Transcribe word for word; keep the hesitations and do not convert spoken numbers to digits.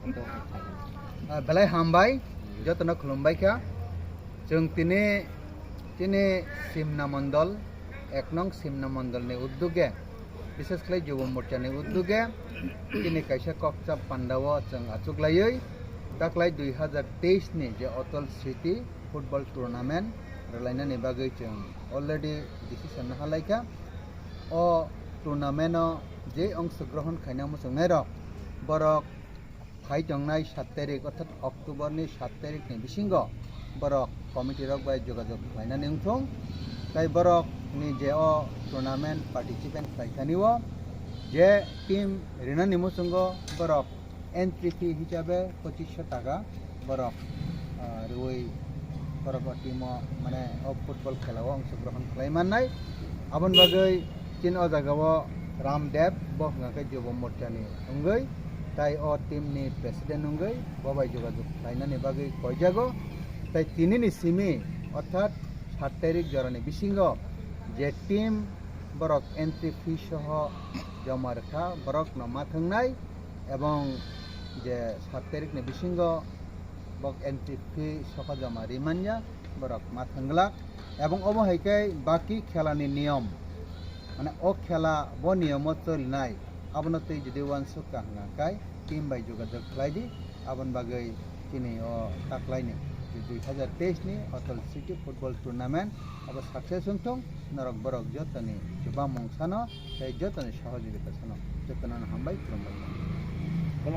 Ah, belai hambai, jotono khulumbai kha. Chwng tini, tini Simna Mondol, ek nong Simna Mondolni uddoge, bishes khlai Jubo Morchani uddoge, tini kaisa kokchap pandao chwng achuklaiwi, taklai dui hazar teis ni je Atal Smriti Football Tournament rwlainani bagwi chwng already decision nahalaikha. O tournament o je ongshogrohon khaina muchungnairok, borok phai tongnai sat tarik, orthat October ni sat tarik ni bisingo borok committee rok bai jogajog khlainani wngthung. Tai borok ni je o tournament participant khlaikani o je team rinani muchungo borok entry fee hisabe pochisho taka borok, ah, rwui borok o team o mane o football khela o ongshogrohon khlai mannai. Aboni bagwi chini o jaga o Ramdev bo hwnka khe Jubo Morchani wngwi tai o team ni president wngwi bo bai jogajog khlainani bagwi koijago. Tai tini ni simi orthat sat tarik jorani bisingo je team borok entry fee soho joma rwkha borok no ma thwngnai. Ebong je sat tarik ni bisingo bok entry fee soho joma ri manya, borok ma thwng glak. Ebong obo hai khe baki khela ni niyom, mane o khela bo niyom o cholinai, abono twi jodi uansuk ka hwnka khe team bai jogajog khlai di. Aboni bagwi chini o taklai ni je dui hazar teis ni Atal Smriti Football Tournament abo success wngthung, norok borok jotoni chubamung sano tei jotoni sohojogita sano jotono hambai khulumbai.